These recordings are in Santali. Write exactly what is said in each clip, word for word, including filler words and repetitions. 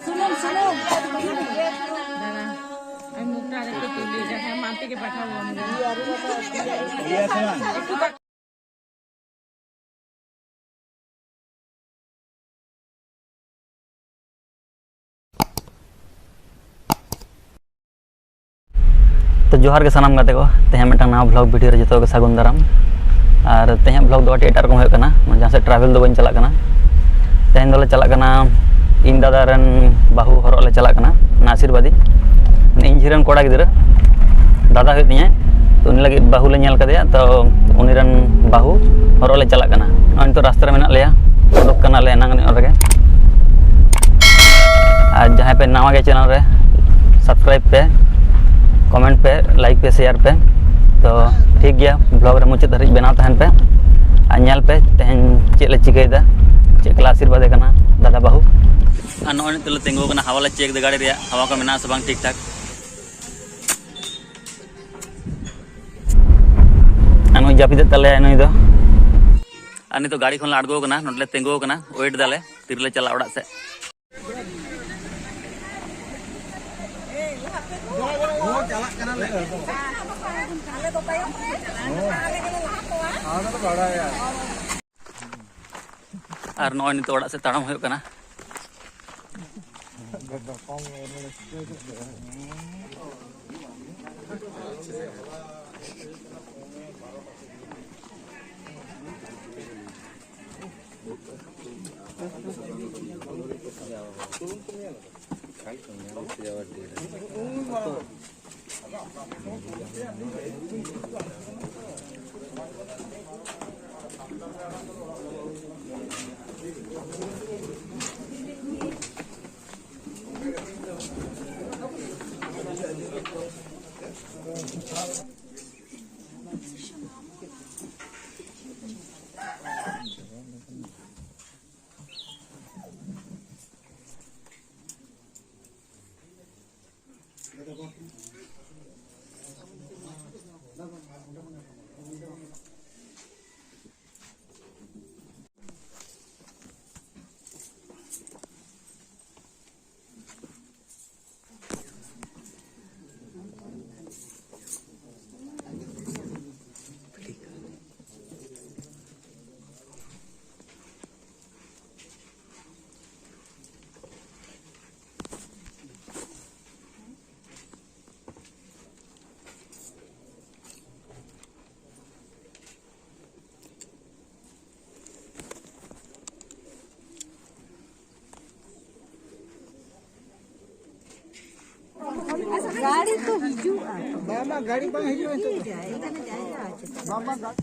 ᱥᱩᱱᱩᱢ, ᱥᱩᱱᱩᱢ᱾ ᱫᱟᱫᱟ, ᱟᱢ ᱢᱚᱴᱟ ᱨᱮ ᱠᱚ ᱛᱩᱞᱤ ᱡᱟᱦᱟᱸᱭ ᱢᱟᱱᱛᱤ ᱜᱮ ᱯᱟᱴᱷᱟᱣ ᱵᱚᱱ ᱫᱟ᱾ ᱛᱚ ᱡᱚᱦᱟᱨ ᱜᱮ ᱥᱟᱱᱟᱢ ᱜᱟᱛᱮ ᱠᱚ, ᱛᱮᱦᱮᱧ ᱢᱤᱫᱴᱟᱝ ᱱᱟᱣᱟ vlog video ᱨᱮ ᱡᱚᱛᱚ ᱜᱮ ᱥᱟᱹᱜᱩᱱ ᱫᱟᱨᱟᱢ᱾ ᱟᱨ ᱛᱮᱦᱮᱧᱟᱜ vlog ᱫᱚ ᱠᱟᱹᱴᱤᱡ ᱮᱴᱟᱜ ᱨᱚᱠᱚᱢ ᱦᱩᱭᱩᱜ ᱠᱟᱱᱟ, ᱡᱟᱦᱟᱸ ᱥᱮᱫ travel ᱫᱚ ᱵᱟᱹᱧ ᱪᱟᱞᱟᱜ ᱠᱟᱱᱟ᱾ ᱛᱮᱦᱮᱧ ᱫᱚᱞᱮ ᱪᱟᱞᱟᱜ ᱠᱟᱱᱟ, ᱤᱧ ᱫᱟᱫᱟ ᱨᱮᱱ ᱵᱟᱹᱦᱩ ᱦᱚᱨᱚᱜ ᱞᱮ ᱪᱟᱞᱟᱜ ᱠᱟᱱᱟ, ᱚᱱᱟ ᱟᱥᱤᱨᱵᱟᱫᱤ, ᱤᱧ ᱡᱷᱤ ᱨᱮᱱ ᱠᱚᱲᱟ ᱜᱤᱫᱽᱨᱟᱹ ᱫᱟᱫᱟ ᱦᱩᱭᱩᱜ ᱛᱤᱧᱟᱹ᱾ ᱛᱚ ᱩᱱᱤ ᱞᱟᱹᱜᱤᱫ ᱵᱟᱹᱦᱩ ᱞᱮ ᱧᱮᱞ ᱠᱟᱫᱮᱭᱟ, ᱛᱚ ᱩᱱᱤ ᱨᱮᱱ ᱵᱟᱹᱦᱩ ᱦᱚᱨᱚᱜ ᱞᱮ ᱪᱟᱞᱟᱜ ᱠᱟᱱᱟ᱾ ᱱᱚᱜᱼᱚᱭ ᱱᱤᱛᱚᱜ ᱨᱟᱥᱛᱟ ᱨᱮ ᱢᱮᱱᱟᱜ ᱞᱮᱭᱟ, ᱩᱰᱩᱠ ᱠᱟᱱᱟᱞᱮ ᱮᱱᱟᱝ ᱨᱮᱜᱮ᱾ ᱟᱨ ᱡᱟᱦᱟᱸᱭ ᱯᱮ ᱱᱟᱣᱟ ᱜᱮᱭᱟ channel ᱨᱮ, subscribe ᱯᱮ, comment ᱯᱮ, like ᱯᱮ, share ᱯᱮ᱾ ᱛᱚ ᱴᱷᱤᱠ ᱜᱮᱭᱟ, vlog ᱨᱮ ᱢᱩᱪᱟᱹᱫ ᱫᱷᱟᱹᱨᱤᱡ ᱵᱮᱱᱟᱣ ᱛᱟᱦᱮᱱ ᱯᱮ ᱟᱨ ᱧᱮᱞ ᱯᱮ ᱛᱮᱦᱮᱧ ᱪᱮᱫ ᱞᱮ ᱪᱤᱠᱟᱹᱭᱮᱫᱟ, ᱪᱮᱫ ᱠᱚᱞᱮ ᱟᱥᱤᱨᱵᱟᱫᱮ ᱠᱟᱱᱟ ᱫᱟᱫᱟ ᱵᱟᱹᱦᱩ᱾ ᱟᱨ ᱱᱚᱜᱼᱚᱭ ᱱᱤᱛᱚᱜ ᱞᱮ ᱛᱤᱸᱜᱩ ᱟᱠᱟᱱᱟ, ᱦᱟᱣᱟ ᱞᱮ check ᱮᱫᱟ ᱜᱟᱹᱰᱤ ᱨᱮᱭᱟᱜ, ᱦᱟᱣᱟ ᱠᱚ ᱢᱮᱱᱟᱜᱼᱟ ᱥᱮ ᱵᱟᱝ ᱴᱷᱤᱠ ᱴᱷᱟᱠ᱾ ᱟᱨ ᱱᱩᱭ ᱡᱟᱹᱯᱤᱫᱮᱫ ᱛᱟᱞᱮᱭᱟᱭ ᱱᱩᱭ ᱫᱚ᱾ ᱟᱨ ᱱᱤᱛᱚᱜ ᱜᱟᱹᱰᱤ ᱠᱷᱚᱱ ᱞᱮ ᱟᱬᱜᱚ ᱟᱠᱟᱱᱟ, ᱱᱚᱸᱰᱮ ᱞᱮ ᱛᱤᱸᱜᱩ ᱟᱠᱟᱱᱟ, wait ᱫᱟᱞᱮ ᱛᱤᱨᱮᱞᱮ ᱪᱟᱞᱟᱜᱼᱟ ᱚᱲᱟᱜ ᱥᱮᱫ᱾ ᱟᱨ ᱱᱚᱜᱼᱚᱭ ᱱᱤᱛᱚᱜ ᱚᱲᱟᱜ ᱥᱮᱫ ᱛᱟᱲᱟᱢ ᱦᱩᱭᱩᱜ ᱠᱟᱱᱟ᱾ ᱜᱟᱹᱲᱤ ᱛᱚ ᱦᱤᱡᱩᱜᱼᱟ᱾ ᱵᱟᱝ, ᱵᱟᱝ, ᱜᱟᱹᱲᱤ ᱵᱟᱝ ᱦᱤᱡᱩᱜᱼᱟ ᱱᱤᱛᱚᱜ ᱫᱚ᱾ ᱴᱷᱤᱠ ᱜᱮᱭᱟ, ᱮᱠᱷᱟᱱᱮ ᱡᱟᱭᱜᱟ ᱟᱪᱪᱷᱟ᱾ ᱵᱟᱝ, ᱵᱟᱝ, ᱜᱟ-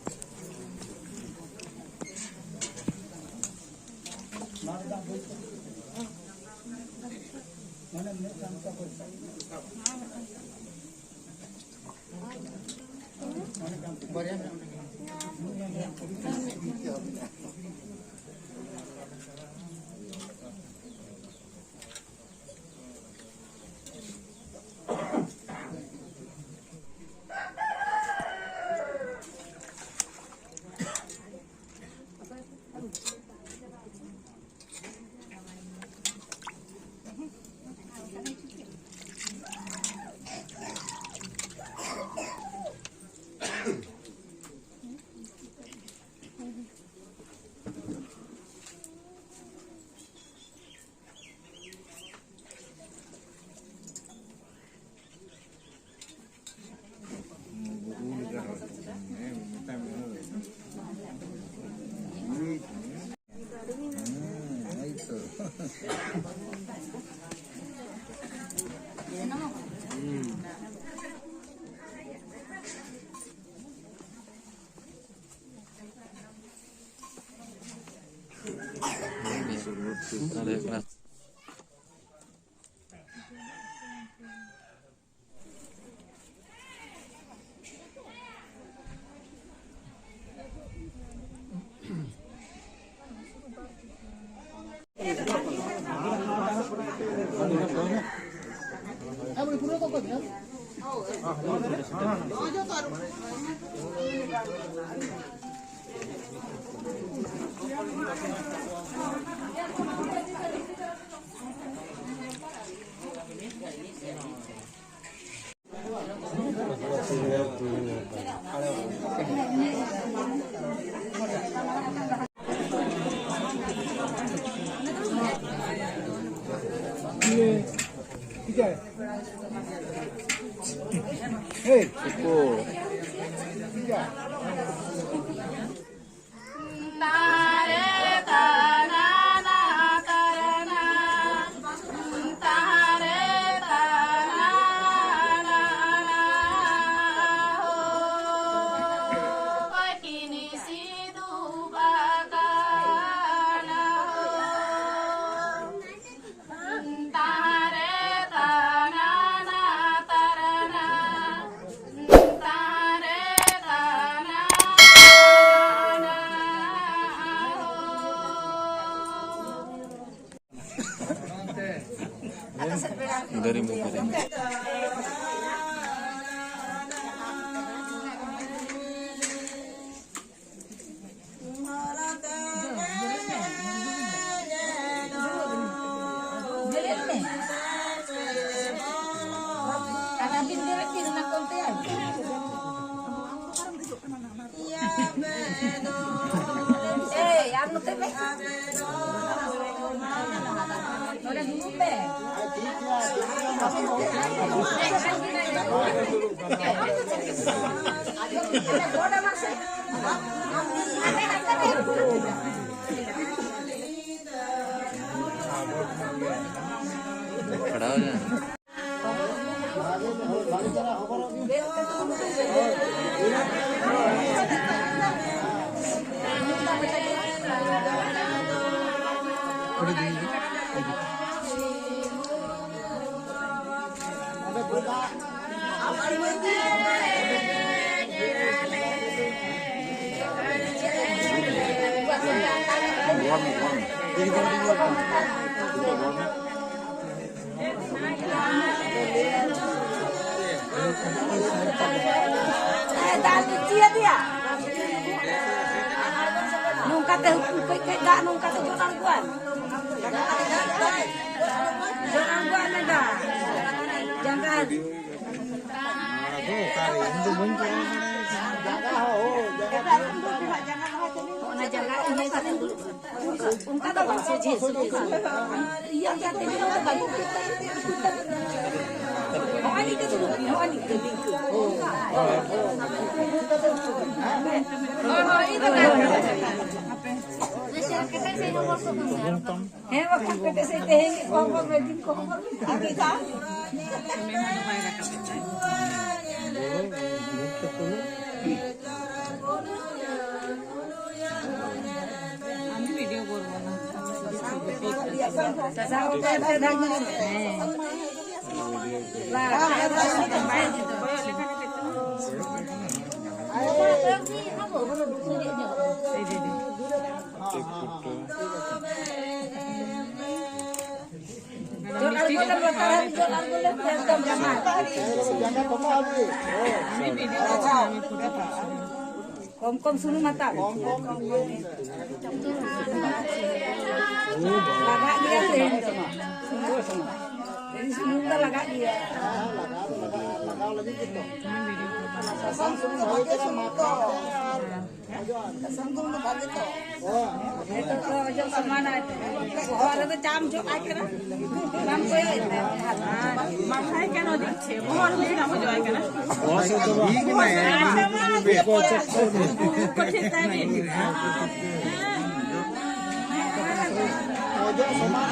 ᱫᱟᱨᱮ ᱵᱩᱴᱟᱹ ᱨᱮ᱾ ᱮᱭ, ᱟᱨ ᱱᱚᱛᱮ ᱢᱮ᱾ ᱱᱚᱰᱮ ᱫᱩᱲᱩᱵ ᱢᱮ᱾ ᱯᱟᱲᱦᱟᱣ ᱮᱱᱟ᱾ ᱱᱚᱝᱠᱟᱛᱮ ᱠᱟᱹᱡ ᱠᱟᱹᱡ ᱫᱟᱜ ᱱᱚᱝᱠᱟᱛᱮ ᱡᱚᱨ ᱟᱬᱜᱚᱜᱼᱟ᱾ ᱡᱚᱨ ᱟᱬᱜᱚᱜᱼᱟ ᱢᱮ ᱫᱟᱜ᱾ ᱡᱟᱸᱜᱟ᱾ ᱚᱱᱟ ᱡᱟᱸᱜᱟ ᱤᱭᱟᱹ ᱠᱟᱛᱮ ᱫᱩᱲᱩᱵ᱾ ᱚᱱᱠᱟ ᱫᱚ ᱵᱟᱝ, ᱥᱚᱡᱷᱮ, ᱥᱚᱡᱷᱮ, ᱥᱚᱡᱷᱮ᱾ ᱤᱭᱟᱹ ᱠᱟᱛᱮ ᱫᱚ ᱵᱟᱝ᱾ ᱱᱚᱜᱼᱚᱭ ᱱᱤᱝᱠᱟᱹ ᱫᱩᱲᱩᱵ ᱵᱤᱱ, ᱱᱚᱜᱼᱚᱭ ᱱᱤᱝᱠᱟᱹ, ᱱᱤᱝᱠᱟᱹ᱾ ᱦᱳᱭ, ᱦᱳᱭ, ᱤᱱᱠᱟᱹ᱾ ᱦᱮᱸ, ᱵᱟᱠᱷᱟᱱ ᱠᱟᱹᱴᱤᱡ ᱥᱮ ᱛᱮᱦᱮᱧ ᱠᱚ ᱦᱚᱸ ᱵᱟᱝ, ᱢᱤᱫ ᱫᱤᱱ ᱠᱚ ᱦᱚᱸ ᱵᱟᱝ᱾ ᱟᱨ ᱢᱤᱫ ᱫᱷᱟᱣ᱾ ᱠᱚᱢ ᱠᱚᱢ ᱥᱩᱱᱩᱢ ᱦᱟᱛᱟᱣ᱾ ᱞᱟᱜᱟᱜ ᱜᱮᱭᱟ ᱛᱮᱦᱮᱧ ᱫᱚ᱾ ᱛᱮᱦᱮᱧ ᱥᱩᱱᱩᱢ ᱫᱚ ᱞᱟᱜᱟᱜ ᱜᱮᱭᱟ᱾ ᱥᱟᱥᱟᱝ ᱥᱩᱱᱩᱢ ᱵᱷᱟᱜᱮ ᱥᱩᱱᱩᱢ ᱛᱚ᱾ ᱥᱟᱥᱟᱝ ᱥᱩᱱᱩᱢ ᱫᱚ ᱵᱷᱟᱜᱮ ᱛᱚ᱾ ᱱᱤᱛᱚᱜ ᱫᱚ ᱚᱡᱚᱜ ᱥᱚᱢᱟᱱᱟᱭ ᱛᱮ᱾ ᱵᱚᱦᱚᱜ ᱨᱮᱫᱚ ᱪᱟᱢ ᱡᱚᱜ ᱟᱭ ᱠᱟᱱᱟ᱾ ᱵᱟᱢ ᱠᱚᱭᱚᱜ ᱮᱫ ᱛᱟᱭᱟ ᱢᱮᱫᱦᱟ ᱫᱚ᱾ ᱢᱟᱛᱷᱟᱭ ᱠᱟᱱᱟ ᱫᱤᱠᱪᱷᱮ, ᱵᱚᱦᱚᱜ ᱨᱮᱫᱚ ᱪᱟᱢ ᱡᱚᱜ ᱟᱭ ᱠᱟᱱᱟ᱾ ᱵᱚᱦᱚᱜ ᱨᱮᱫᱚ ᱵᱟᱝ᱾ ᱩᱵ ᱠᱚ ᱴᱷᱤᱠ ᱛᱟᱭ ᱵᱤᱱ᱾ ᱚᱡᱚᱜ ᱥᱚᱢᱟᱱ᱾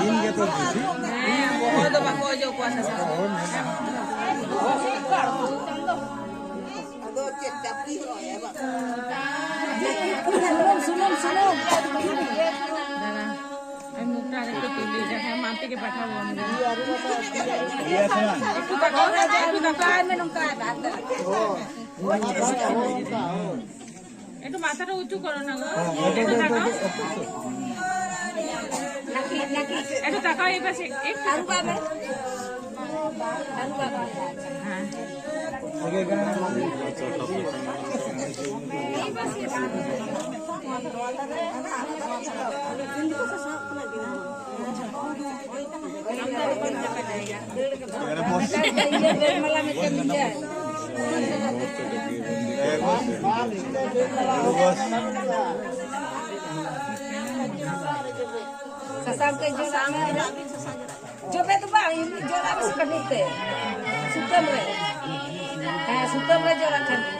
ᱦᱮᱸ, ᱵᱚᱦᱚᱜ ᱫᱚ ᱵᱟᱠᱚ ᱚᱡᱚᱜ ᱠᱚᱣᱟ ᱥᱟᱥᱟᱝ᱾ ᱟᱫᱚ ᱪᱮᱫ ᱪᱟᱹᱯᱲᱤ ᱦᱚᱸ ᱮᱢᱟ? ᱥᱩᱱᱩᱢ, ᱥᱩᱱᱩᱢ, ᱥᱩᱱᱩᱢ᱾ ᱫᱟᱫᱟ, ᱟᱨ ᱢᱩᱠᱷᱴᱟ ᱨᱮᱠᱚ ᱛᱩᱞᱤ, ᱡᱟᱦᱟᱸᱭ ᱢᱟᱢᱯᱤ ᱜᱮ ᱯᱟᱴᱷᱟᱣ ᱵᱚᱱ ᱜᱮ᱾ ᱤᱭᱟᱹ ᱥᱮ ᱵᱟᱝ? ᱮᱠᱴᱩ ᱛᱟᱠᱟᱣ ᱢᱮ, ᱮᱠᱴᱩ ᱛᱟᱠᱟᱣ ᱢᱮ, ᱱᱚᱝᱠᱟ ᱟᱨ ᱟᱨ ᱮᱠᱴᱩ ᱢᱟᱛᱷᱟᱴᱟ ᱩᱪᱩ ᱠᱚᱨᱚ ᱱᱟ ᱜᱳ᱾ ᱮᱠᱴᱩ ᱛᱟᱠᱟᱣ᱾ ᱮᱠᱴᱩ ᱛᱟᱠᱟᱣ, ᱮ ᱯᱟᱥᱮ, ᱮᱠᱴᱩ᱾ ᱟᱹᱨᱩᱵᱟᱜ ᱢᱮ᱾ ᱟᱹᱨᱩᱵᱟᱜ ᱢᱮ᱾ ᱦᱮᱸ᱾ ᱥᱟᱥᱟᱝ ᱛᱮ ᱡᱚᱞᱟᱜ ᱢᱮ᱾ ᱡᱚᱵᱮ ᱫᱚ ᱵᱟᱝ, ᱮᱢᱱᱤ ᱡᱚᱞᱟᱜ ᱢᱮ ᱥᱮ ᱠᱟᱹᱴᱤᱡ ᱛᱮ᱾ ᱥᱩᱛᱟᱹᱢ ᱨᱮ᱾ ᱦᱮᱸ, ᱥᱩᱛᱟᱹᱢ ᱨᱮ ᱡᱚᱞᱟᱜ ᱠᱷᱟᱱ ᱜᱮ᱾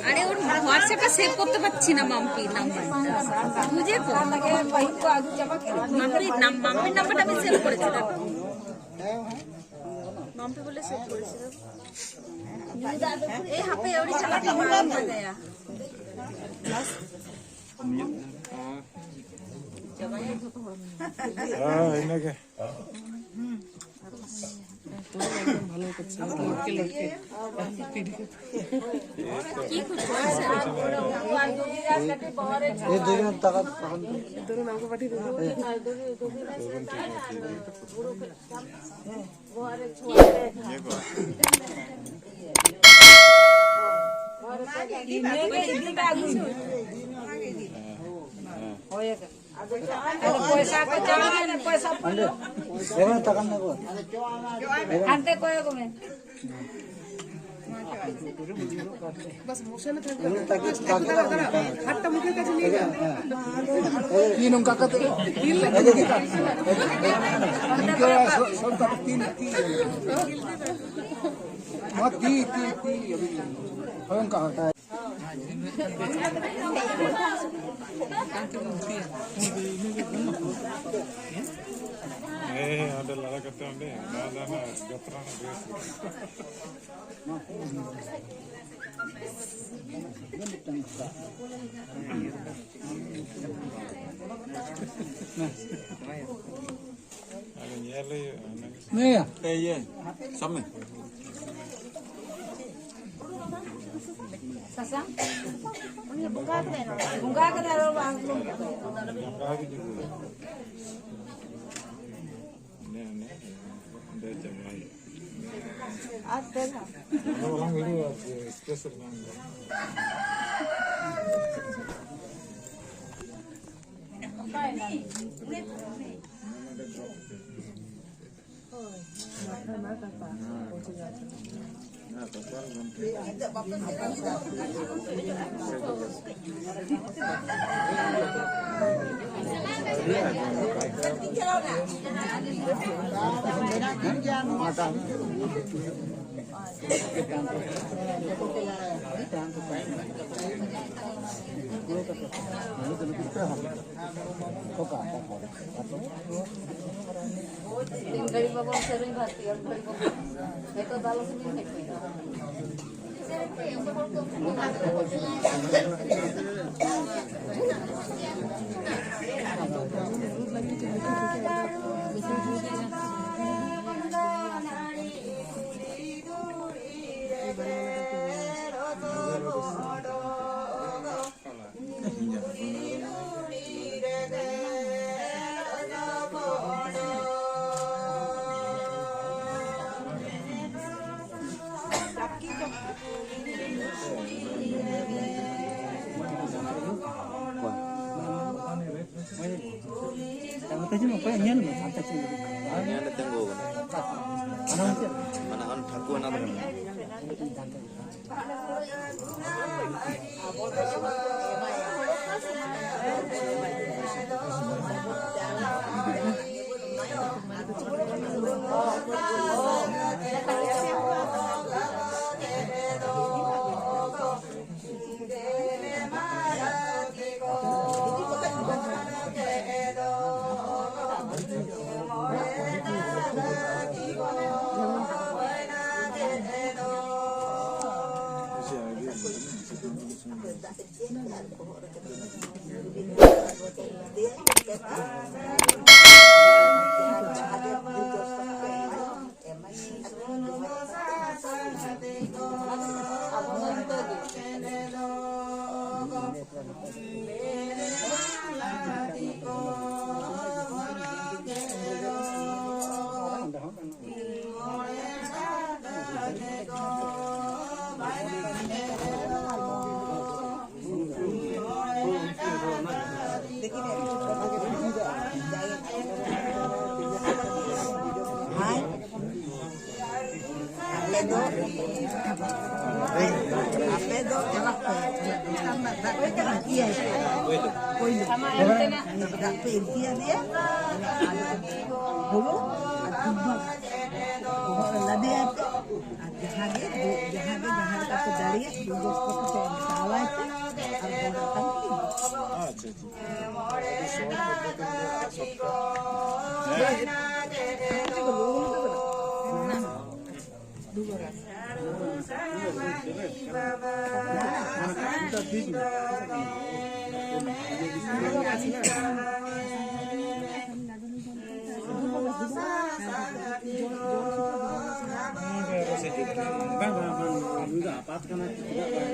আরে, ওর WhatsApp-এ সেভ করতে পারছি না মাম্পির নাম্বারটা। বুঝে তো? মাম্পির নাম-, মাম্পির নাম্বারটা আমি সেভ করেছি, দেখো। মাম্পি বলে সেভ করেছি, দেখো। এই হাফে ওরই চালাতে পারবো না, দেয়া। ᱦᱮᱸ, ᱤᱱᱟᱹᱜᱮ᱾ ᱟᱫᱚ ᱯᱚᱭᱥᱟ ᱠᱚ ᱪᱟᱵᱟᱭᱮᱱᱟ, ᱯᱚᱭᱥᱟ ᱯᱩᱨᱟᱹ᱾ ᱦᱟᱱᱛᱮ ᱠᱚᱭᱚᱜ ᱢᱮ᱾ ᱵᱟᱥ ᱢᱳᱥᱮᱱ ᱛᱟᱦᱮᱸ ᱠᱟᱱᱟ᱾ ᱦᱟᱛ ᱛᱟᱢ ᱩᱴᱷᱟᱹᱣ ᱠᱟᱛᱮ ᱞᱟᱹᱭ ᱢᱮ᱾ ᱛᱤ ᱱᱚᱝᱠᱟ ᱠᱟᱛᱮ᱾ ᱱᱤᱝᱠᱟᱹ ᱥᱚ-, ᱥᱚᱨᱠᱟᱨ ᱛᱤ, ᱛᱤ᱾ ᱱᱚᱣᱟ ᱛᱤ, ᱛᱤ, ᱛᱤ᱾ ᱦᱳᱭ, ᱚᱱᱠᱟ ᱦᱳᱭ᱾ ᱦᱮᱸ, ᱚᱸᱰᱮ ᱞᱟᱲᱟ ᱠᱟᱛᱮ ᱚᱸᱰᱮ, ᱚᱱᱟ, ᱚᱱᱟ, ᱚᱱᱟ ᱡᱟᱛᱨᱟ ᱨᱮᱱᱟᱜ ᱰᱨᱮᱥ᱾ ᱟᱫᱚ ᱧᱮᱞ ᱦᱩᱭᱩᱜᱼᱟ, ᱚᱱᱟ ᱜᱮ᱾ ᱱᱤᱭᱟᱹ᱾ ᱮᱭ, ᱤᱭᱟᱹ, ᱥᱟᱢᱱᱮ᱾ ᱥᱟᱥᱟᱝ? ᱩᱱᱤ ᱵᱚᱸᱜᱟ ᱠᱟᱫᱟᱭ ᱱᱚᱰᱮ᱾ ᱵᱚᱸᱜᱟ ᱠᱟᱫᱟᱭ, ᱟᱨᱚ ᱵᱟᱝ ᱟᱸᱡᱚᱢ ᱠᱟᱱᱟ᱾ ᱵᱚᱸᱜᱟ ᱜᱮ ᱡᱩᱫᱤ᱾ ᱚᱱᱮ, ᱚᱱᱮ, ᱚᱸᱰᱮ ᱡᱟᱶᱟᱭ᱾ ᱟᱨ ᱯᱮ ᱫᱷᱟᱣ᱾ ᱚᱱᱟ ᱵᱟᱞᱟᱝ ᱦᱤᱲᱤᱧᱟ, ᱥᱴᱮᱡ ᱨᱮ ᱵᱟᱝ᱾ ᱛᱤᱱ ᱜᱷᱟᱹᱲᱤ ᱵᱟᱵᱚᱱ ᱥᱮᱨᱮᱧ ᱵᱷᱟᱨᱛᱤᱭᱟ, ᱩᱱ ᱜᱷᱟᱹᱲᱤ ᱵᱟᱵᱚᱱ, ᱱᱤᱛᱚᱜ ᱫᱚ ᱟᱞᱚ ᱥᱮᱨᱮᱧ ᱦᱩᱭᱩᱜ ᱠᱟᱱᱟ᱾ ᱚᱠᱚᱭ ᱧᱮᱞ ᱢᱮ, ᱦᱟᱱᱛᱮ ᱪᱮᱫ ᱞᱟᱹᱜᱤᱫ? ᱧᱮᱞ ᱛᱤᱸᱜᱩ ᱟᱠᱟᱱᱟ᱾ ᱦᱟᱱᱟ ᱢᱩᱪᱟᱹᱫ᱾ ᱢᱟᱱᱮ ᱟᱢ ᱴᱷᱟᱹᱠᱩᱨ ᱚᱱᱟ ᱫᱷᱟᱨᱮ ᱢᱮᱱᱟᱜᱼᱟ᱾ ᱟᱯᱮ ᱫᱚ, ᱟᱯᱮ ᱫᱚ ᱪᱟᱞᱟᱜ ᱯᱮ᱾ ᱫᱟᱜ ᱯᱮ ᱪᱟᱞᱟᱜ ᱜᱮᱭᱟ᱾ ᱯᱳᱭᱞᱳ᱾ ᱫᱟᱜ ᱯᱮ ᱤᱫᱤᱭᱟ ᱫᱤᱭᱟ᱾ ᱦᱩᱲᱩ ᱟᱨ ᱫᱩᱵᱟ᱾ ᱵᱚᱦᱚᱜ ᱨᱮ ᱞᱟᱫᱮᱭᱟᱭ ᱯᱮ᱾ ᱟᱨ ᱡᱟᱦᱟᱸ ᱜᱮ, ᱡᱟᱦᱟᱸ ᱜᱮ, ᱡᱟᱦᱟᱸ ᱞᱮᱠᱟ ᱯᱮ ᱫᱟᱲᱮᱭᱟᱜ, ᱡᱚᱥ ᱠᱚ ᱯᱮ ᱪᱟᱞᱟᱭ ᱯᱮ᱾ ᱟᱨ ᱵᱚᱱ ᱟᱛᱟᱝ ᱠᱤᱱ᱾ ᱟᱪᱪᱷᱟ, ᱟᱪᱪᱷᱟ᱾ ᱟᱹᱰᱤ ᱥᱚᱦᱚᱡ ᱯᱚᱫᱽᱫᱷᱚᱛᱤ ᱢᱮᱱᱟᱜᱼᱟ, shortcut᱾ ᱦᱮᱸ᱾ ᱵᱟᱝ, ᱵᱟᱝ, ᱵᱟᱝ, ᱱᱩᱭ ᱫᱚ ᱟᱯᱟᱛ ᱠᱟᱱᱟᱭ, ᱪᱮᱫᱟᱜ ᱵᱟᱝ?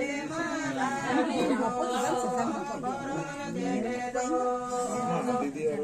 ᱫᱤᱫᱤ ᱟᱨ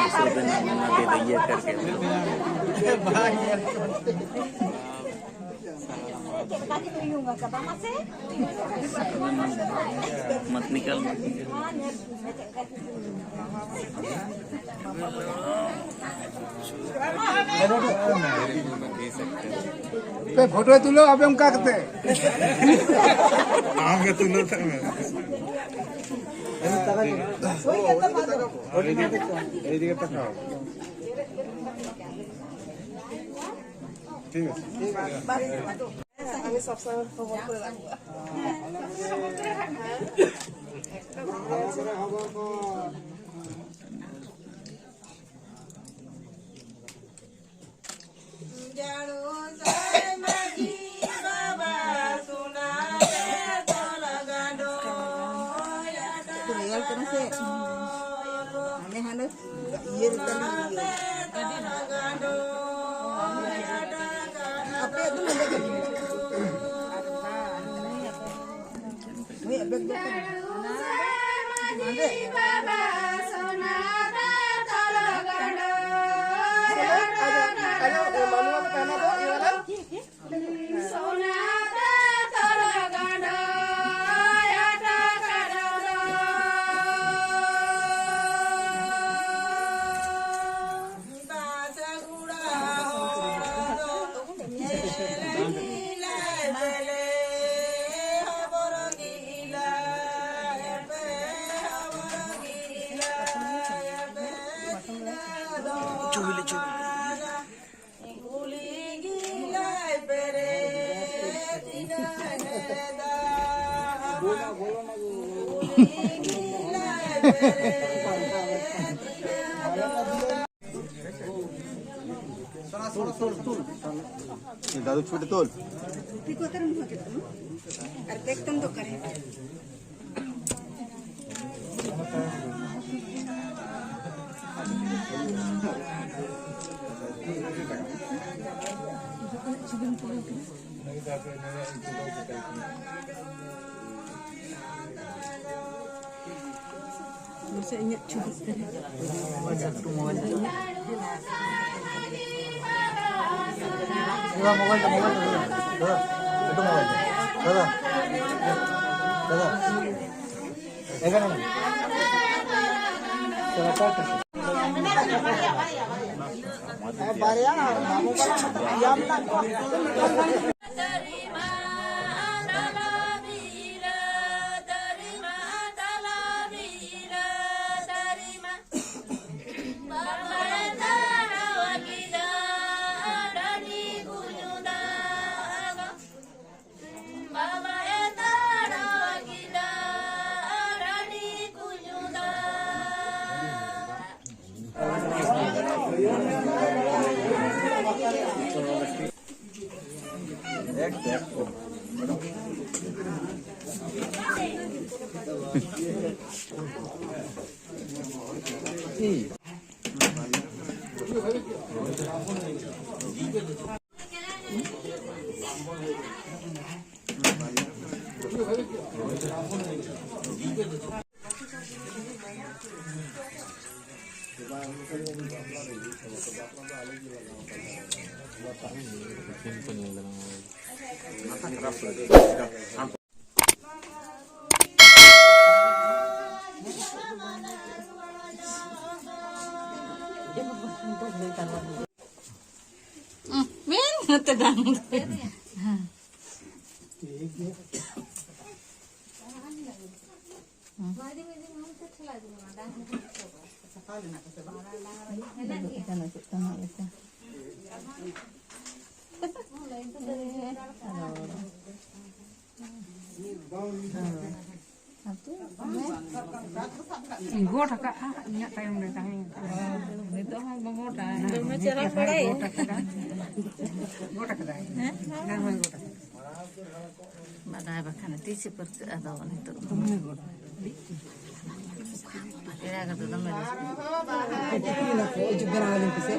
ᱥᱩᱥᱩᱨ ᱵᱮᱱ ᱚᱱᱟ ᱫᱚ ᱤᱭᱟᱹ ᱠᱟᱨᱠᱮ᱾ मत निकल, मत निकल। ᱯᱮ ᱯᱷᱳᱴᱳ ᱛᱩᱞᱟᱹᱣ ᱟᱯᱮ ᱚᱱᱠᱟ ᱠᱟᱛᱮ᱾ ᱟᱢ ᱜᱮ ᱛᱩᱞᱟᱹᱣ ᱛᱟᱢ ᱢᱮ᱾ ᱮᱭᱫᱤকে তাকাও। ঠিক আছে। আমি সবসময় খবর করে রাখবো। ᱧᱮᱞ ᱠᱟᱱᱟ ᱥᱮ? ᱦᱟᱱᱮ ᱦᱟᱱᱮ ᱤᱭᱟᱹ ᱞᱮᱠᱟ ᱱᱟᱜ ᱤᱭᱟᱹ᱾ ᱟᱯᱮᱭᱟᱜ ᱫᱚ ᱱᱚᱰᱮ ᱜᱮ ᱢᱮᱱᱟᱜᱼᱟ᱾ ᱱᱩᱭᱟᱜ ᱵᱮᱜᱽ ᱫᱚ ᱚᱠᱟᱨᱮ ᱢᱮᱱᱟᱜᱼᱟ? ᱱᱚᱰᱮ? ᱦᱮᱞᱳ, ᱟᱡᱚ, ᱟᱡᱚ, ᱢᱟᱱᱩᱣᱟ ᱫᱚ ᱯᱮᱦᱱᱟ ᱫᱚ, ᱤᱭᱟᱹ ᱣᱟᱞᱟ? ᱪᱩᱦᱤᱞᱤ ᱪᱩᱦᱤᱞᱤ᱾ ᱫᱟᱫᱩ ᱪᱷᱩᱴᱤ ᱛᱩᱞ᱾ ᱟᱨ ᱵᱮᱜᱽ ᱛᱟᱢ ᱫᱚ ᱚᱠᱟᱨᱮ? ᱢᱟᱥᱮ ᱤᱧᱟᱹᱜ ᱪᱷᱚᱵᱤ ᱩᱛᱟᱹᱨ᱾ ᱮ ᱵᱟ, ᱢᱳᱵᱟᱭᱤᱞ ᱫᱚ, ᱢᱳᱵᱟᱭᱤᱞ ᱫᱚ, ᱫᱟᱫᱟ, ᱞᱟᱹᱴᱩ ᱢᱳᱵᱟᱭᱤᱞ ᱫᱚ᱾ ᱫᱟᱫᱟ, ᱫᱟᱫᱟ, ᱮᱠᱷᱟᱱ ᱮᱱᱟ᱾ ᱪᱟᱞᱟᱣ ᱠᱟᱜ ᱠᱟᱱᱟ᱾ ᱵᱟᱨᱭᱟ ᱢᱟᱢᱩ ᱵᱟᱵᱟ ᱢᱚᱛᱚ ᱯᱮᱭᱟ ᱢᱮᱱᱟᱜ ᱠᱚᱣᱟ᱾ ᱢᱮᱱ ᱱᱚᱛᱮ ᱫᱟᱱ᱾ ᱪᱮᱫ ᱠᱟᱱᱟ, ᱪᱮᱫ ᱠᱟᱱᱟ ᱞᱮᱠᱟ᱾ ᱜᱚᱴ ᱟᱠᱟᱫᱼᱟ, ᱤᱧᱟᱹᱜ ᱛᱟᱭᱚᱢ ᱨᱮ ᱛᱟᱦᱮᱸ ᱠᱟᱱᱟ᱾ ᱱᱤᱛᱚᱜ ᱦᱚᱸ ᱜᱚᱴᱟ᱾ ᱫᱚᱢᱮ ᱪᱮᱦᱨᱟ ᱵᱟᱲᱟᱭ᱾ ᱜᱚᱴ ᱟᱠᱟᱫᱟ᱾ ᱜᱚᱴ ᱟᱠᱟᱫᱟᱭ᱾ ᱦᱮᱸ? ᱮᱱᱟᱝ ᱦᱚᱸᱭ ᱜᱚᱴ ᱟᱠᱟᱫᱟ᱾ ᱵᱟᱰᱟᱭ ᱵᱟᱠᱷᱟᱱ ᱛᱤᱥ ᱮ ᱯᱟᱹᱨᱠᱟᱹᱜᱼᱟ ᱟᱫᱚ ᱱᱤᱛᱚᱜ ᱫᱚ᱾ ᱫᱚᱢᱮ ᱜᱚᱴ᱾ ᱮᱲᱟ ᱠᱟᱛᱮ ᱫᱚᱢᱮ ᱨᱟᱹᱥᱠᱟᱹ᱾ ᱚᱡᱚᱜ ᱵᱮᱱᱟᱣ ᱟᱹᱞᱤᱧ ᱯᱮᱥᱮ᱾